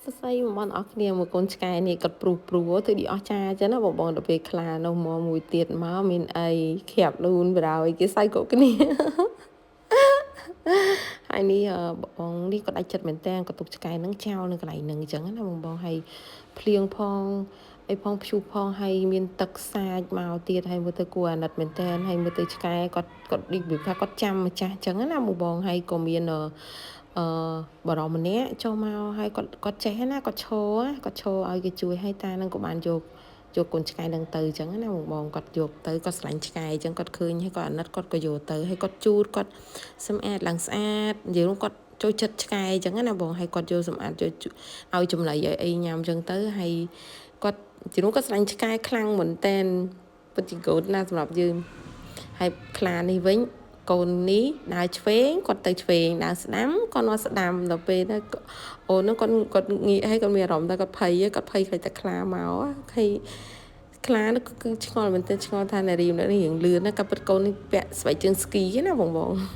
សរសៃបងប្អូនអរគ្នាមកកូនឆ្កែនេះគាត់ព្រុសព្រួធ្វើឌីអស់ចាអញ្ចឹងណាបងបងដល់ពេលខ្លានោះមកមួយទៀតមកមានអីក្រាបលូនបរោយគេសើចគ្រប់គ្នា ហើយនេះបងនេះគាត់ដាច់ចិត្តមែនតើគាត់ទុកឆ្កែនឹងចោលនៅកន្លែងហ្នឹងអញ្ចឹងណាបងបងហើយភ្លៀងផងអីផងព្យុះផងហើយមានទឹកសាចមកទៀតហើយមើលទៅគួរអាណិតមែនតើហើយមើលទៅឆ្កែគាត់គាត់ដូចវាថាគាត់ចាំម្ចាស់អញ្ចឹងណាបងបងហើយក៏មានអឺបរមម្នាក់ចូលមកហើយគាត់គាត់ចេះណាគាត់ឈរគាត់ឈរឲ្យគេជួយឲ្យតានឹងក៏បានយកយកកូនឆ្កែនឹងទៅអញ្ចឹងណាបងបងគាត់យកទៅគាត់ស្រឡាញ់ឆ្កែអញ្ចឹងគាត់ឃើញហើយគាត់អាណិតគាត់ក៏យកទៅហើយគាត់ជូតគាត់សម្អាតឡើងស្អាតនិយាយនោះគាត់ចូលចិត្តឆ្កែអញ្ចឹងណាបងហើយគាត់យកសម្អាតយកឲ្យចំណីឲ្យអីញ៉ាំអញ្ចឹងទៅហើយគាត់ជានោះគាត់ស្រឡាញ់ឆ្កែខ្លាំងមែនតែនពិតជាកូនណាសម្រាប់យើងហើយខ្លានេះវិញកូននេះដើរឆ្វេងគាត់ទៅឆ្វេងដើរស្ដាំគាត់មកស្ដាំដល់ពេលហ្នឹងអូនហ្នឹងគាត់គាត់ងាកឲ្យគាត់មានអារម្មណ៍ថាគាត់ភ័យគាត់ភ័យខ្លាចតែខ្លាមកហើយខ្លានោះគឺឆ្ងល់មែនទែនឆ្ងល់ថានារីម្នាក់នេះរៀងលឿនណាក៏ពិតកូននេះពាក់ស្បែកជើងស្គីណាបងបង។